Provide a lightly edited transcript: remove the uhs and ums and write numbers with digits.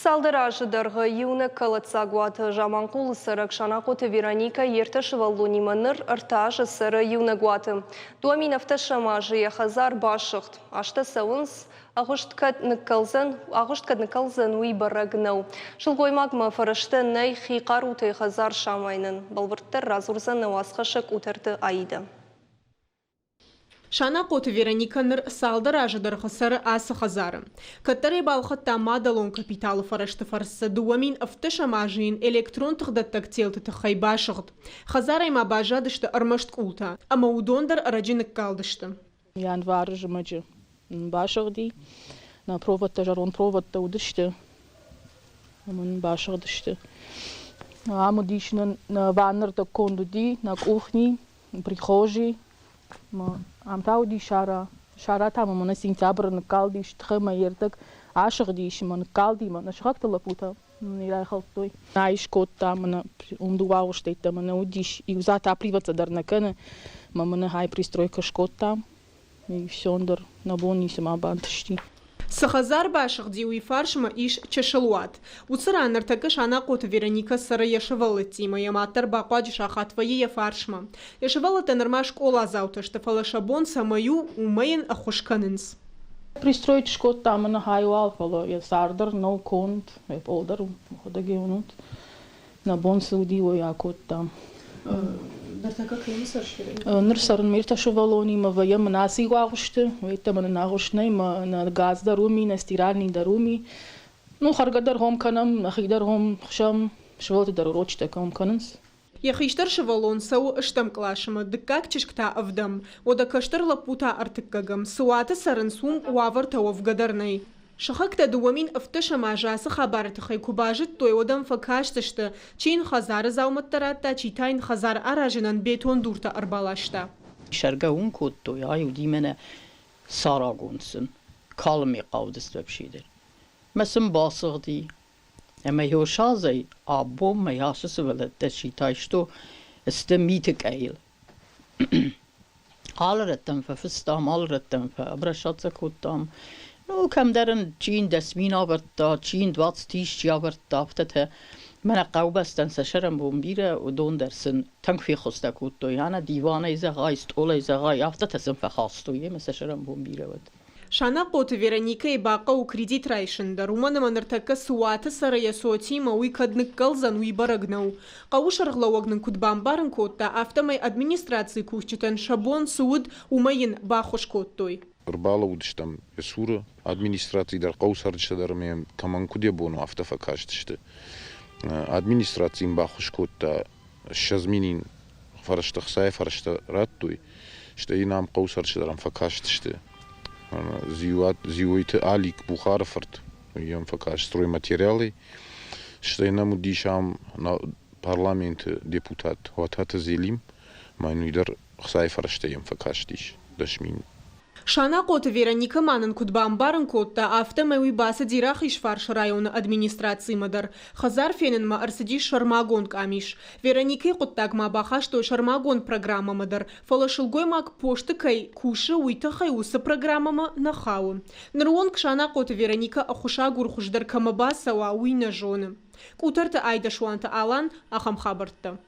Цалдӕр азы дӕргъы иунӕг кӕлӕддзаг уаты Заманхъулы цӕрӕг Санахъоты Вероникӕ йе ртӕ сывӕллонимӕ ныр ӕртӕ азы цӕры иунӕг уаты. 2017 азы йӕ хӕдзар басыгъд. Азтӕ цӕуынц, агъуыст кӕд ныккӕлдзӕн, агъуыст кӕд ныккӕлдзӕн, уый бӕрӕг нӕу. Сылгоймагмӕ фӕрӕзтӕ нӕй хи хъарутӕй хӕдзар самайынӕн. Бӕлвырддӕр радзурдзӕн нӕ уацхӕссӕг Къутӕрты Аидӕ. Санахъоты Вероникӕ ныр цалдӕр азы дӕргъы цӕры ацы хӕдзары. Кӕддӕр ӕй балхӕдта мадӕлон капиталы фӕрӕзты фӕрцы 2017 азы йын электрон тыхдӕттӕг телты тыххӕй басыгъд. Хӕдзарӕй ма баззадысты ӕрмӕст къултӕ, ӕмӕ уыдон дӕр ӕрӕджы ныккалдысты. Январы зымӕджы басыгъди. Нӕ проводтӕ зӕронд проводтӕ уыдысты ӕмӕ нын басыгъдысты. Ам уыдис нын нӕ ваннӕрдӕг конд уыди, нӕ къухни, прихожий. Ам та уыди сара. Сара та мӕ мӕнӕ сентябры ныккалдис, тыхы мӕ йе рдӕг асыгъдис ӕмӕ ныккалди мӕ нӕ сыхӕгты лӕппутӕ райхӕлдтой. Нӕ скодта мӕнӕ уым дыууӕ агъуыстӕйттӕ мӕнӕ уыдис. Иу дзы отапливаться дӕр нӕ кӕны. Мӕ мӕнӕ хай пристройкӕ скодтам. И все дӕр нӕ бон ницыма бантысти. Цы хӕдзар басыгъди, уый фарсмӕ ис чысыл уат. Уыцы ран ныртӕккӕ Санахъоты Вероникӕ цӕры йӕ сывӕллӕттимӕ, йӕ мад дӕр бахъуаджы сахат вӕййы йӕ фарсмӕ. Йӕ сывӕллӕттӕ нырма скъоладзаутӕ сты, фӕлӕ сӕ бон цӕмӕй у, уымӕй йын ӕххуыс кӕнынц. Пристроить скодта мӕнӕ хайуал, фӕлӕ йӕ цар дӕр нӕу конд, йӕ пъол дӕр уӕхӕдӕг уынут. Нӕ бон цы уыди, уый акодтам. Ныртӕккӕ кӕимӕ цӕрыс? Ныр цӕрын ме ртӕ сывӕллонимӕ, вӕййӕм мын ацы иу агъуысты, уӕдта мын агъуыст нӕй, мӕ нӕ газ дӕр уым и, нӕ стиральный дӕр уым и. Ну, хӕргӕ дӕр гом кӕнӕм, нӕхи дӕр гом хсӕм, сывӕллӕтты дӕр урочытӕ кӕм кӕнынц. Йӕ хистӕр сывӕллон цӕуы стӕм къласмӕ, дыккаг чызг та ӕвдӕм. Уӕдӕ кӕстӕр лӕппу та ӕртыккӕгӕм. Цы уаты цӕрынц, уым уавӕртӕ уӕвгӕ дӕр нӕй. Сыхӕгтӕ 2017 азы ацы хабары тыххӕй куы базыдтой, уӕд ӕм фӕкастысты, чи йын хӕдзары дзаумӕттӕ радта, чи та йын хӕдзар аразынӕн бетон дуртӕ ӕрбаласта. Сӕргӕ уым кодтой, ай уыди мӕнӕ сарагонд сын, калми хъавдыст вообще дӕр. Мӕ сын басыгъди, ӕмӕ Йосазӕй абонмӕ ацы сывӕллӕттӕ ситайсто сты миты къӕйыл. Алы рӕттӕм фӕфыстам, алы рӕттӕм фӕобращаться кодтам. Ну, кӕмдӕр ын чи йын 10 000 авӕрдта, чи йын 20 000 авӕрдта, афтӕтӕ. Мӕнӕ хъӕубӕстӕн сӕ сӕрӕнбон бирӕ, уыдон дӕр сын тынг феххуыстӕ кодтой. Ӕнӕ диванӕй зӕгъай, стъолӕй зӕгъай, афтӕтӕ сын фӕхастой, ӕмӕ сӕ сӕрӕнбон бирӕ уыд. Санахъоты Вероникӕйы бахъӕуы кредит райсын дӕр, уымӕн ӕмӕ ныртӕккӕ цы уаты цӕры йӕ цотимӕ, уый кӕд ныккӕлдзӕн, уый бӕрӕг нӕу. Хъӕуы сӕргълӕууӕг нын куыд бамбарын кодта, афтӕмӕй администрацийы кусджытӕн сӕ бон цы уыд, уымӕй йын баххуыс кодтой. Ӕрбалӕууыдыстӕм йӕ цуры, администраци дӕр, хъӕуы цӕрджытӕ дӕр ӕмӕ йӕм кӕмӕн куыд йӕ бон у, афтӕ фӕкастысты. Администраци йын баххуыс кодта 20 мин фӕрӕзтӕ, ӕхцайы фӕрӕзтӕ радтой, стӕй йын ам хъӕуы цӕрджытӕ дӕр ӕм фӕкастысты. Дзиойты Алик Бухары фырт, уый йӕм фӕкаст стройматериалӕй. Стӕй нӕм уыдис ам парламенты депутат Уататы Зелим, ӕмӕ йын уый дӕр ӕхцайы фӕрӕзтӕ йӕм фӕкастис 10 000. Санахъоты Вероникӕ ма нын куыд бамбарын кодта, афтӕмӕй уый бацыди Рахизфарсы районы администрацимӕ дӕр. Хӕдзар фенынмӕ ӕрцыдис сӕрмагонд къамис. Вероникӕйы хъуыддагмӕ бахастой сӕрмагонд программӕмӕ дӕр, фӕлӕ сылгоймаг посты кӕй кусы, уый тыххӕй уыцы программӕмӕ нӕ хауы. Ныры онг Санахъоты Вероникӕ ӕххуысагур хуыздӕр кӕмӕ бацӕуа, уый нӕ зоны. Къутӕрты Айдӕсуанты Алан, ахӕм хабӕрттӕ.